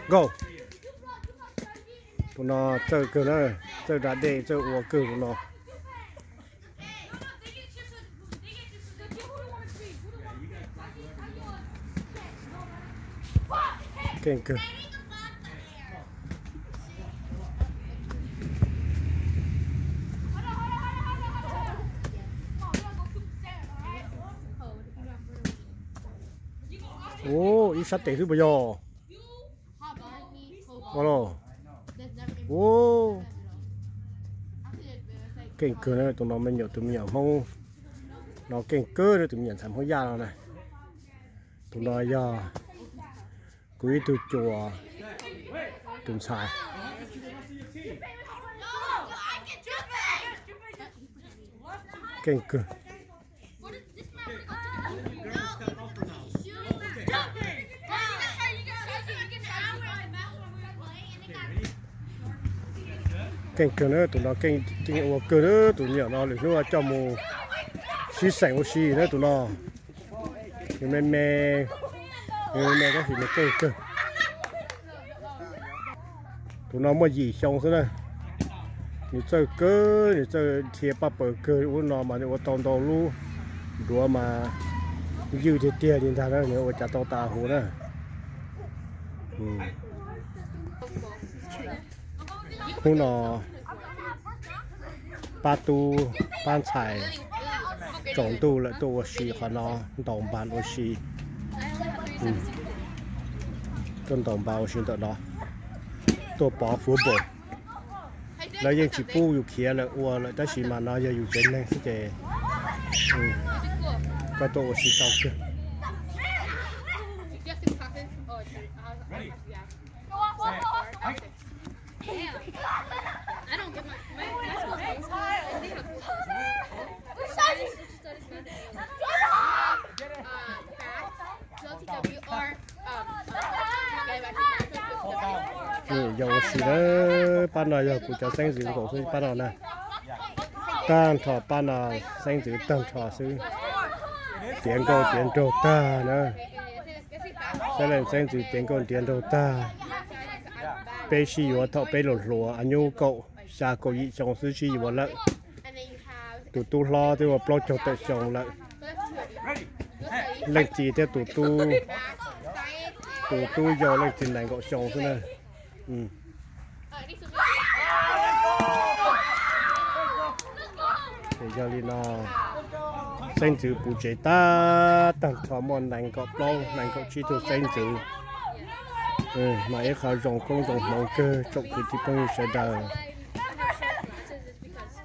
Nkauj. Tus no txawj kawg na, txawj da dej, txawj ua kawg tus no. Keej kawg. Ua ib sab tes xwb puas yog? Ua los. Ua. Keej kawg na, tus no me nyuam, tus me nyuam Hmoob no keej kawg na, tus me nyuam ntxhais Hmoob Yaj no na. Tus no yog kuv ib tug cuas tus ntxhais. Keej kawg. Keej kawg na, tus no keej ua kawg na, tus me nyuam no lwm hnub coj mus sib xeem ua si na tus no. Nws me me, nws me me tab sis nws keej kawg. Tus no muaj yim xyoo xwb na. Nws txawj kawg, nws txawj dhia paj paws kawg, ub no mas nws ua tau ntau lub duav mas ywj tiag tiag li ntag na, nws ua cas tau tas huv na. Hnub no pab tub pab ntxhais tsaus ntuj lawm tuaj ua si qhov no, ntaus npas ua si. Tuaj ntaus npas ua si ntawm no, tuaj pov fuv npaum. Lawv yeej tsis pub yus khiav lawm ua lawm tab sis mas no yog yus tsev neeg xwb ces koj tuaj ua si tau kawg. Yog ua si na, pab no yog kuv cov xeeb ntxwv nkaus xwb pab no na. Tag nrho pab no xeeb ntxwv tag nrho xwb. Tiav nkauj tiav nraug tag na. Xeeb leej xeeb ntxwv tiav nkauj tiav nraug tag. Peb sib yuav thaum peb hluas hluas, nyuj kaum xya kaum yim xyoo xwb sib yuav lawm. Tus tub hlob twb ua plaub caug tawm xyoo lawm. Leej txiv thiab tus tub, tus tub yau leej txiv nees nkaum xyoo xwb na. Ces yog li no, xeeb ntxwv puv tsev tag tag nrho muaj nees nkaum plaub nees nkaum tsib tug xeeb ntxwv. Mas ib qho zoo koob zoo hmoov kawg tsoom kwv tij phooj ywg sawv daws.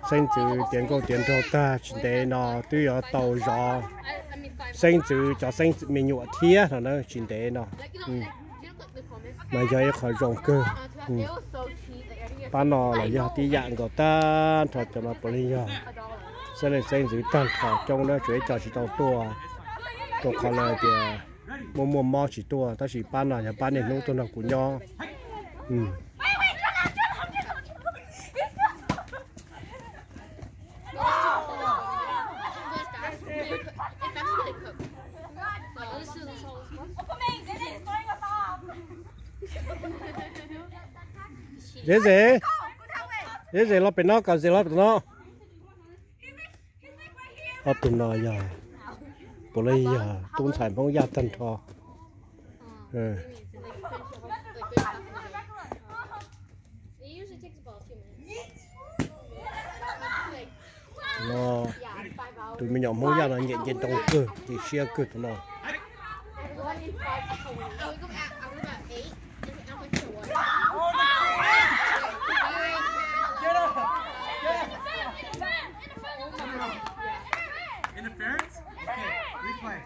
Xeeb ntxwv tiav nkauj tiav nraug tag tsis ntev no twb yuav tau zov xeeb ntxwv cov xeeb ntxwv me nyuam thiab no na tsis ntev no. Mas yog ib qho zoo kawg. Pab no los yog tib yam nkaus tag nrho cov no puav leej yog xeeb leej xeeb ntxwv tag nrho coob na, tsuas ib co tsis tau tuaj rau qhov lawv tias muaj muaj mob tsis tuaj, tab sis pab no yog pab niaj hnub tuaj nrog kuv nyob. Zeb zeb, zeb zeb los pem no, kom zeb los pem no. Ob tug no yog, puav leej yog tub ntxhais Hmoob Yaj tag nrho. No, tus me nyuam Hmoob Yaj no nyiam nce ntoo kawg, nce siab kawg tus no. Interference? Okay, replay.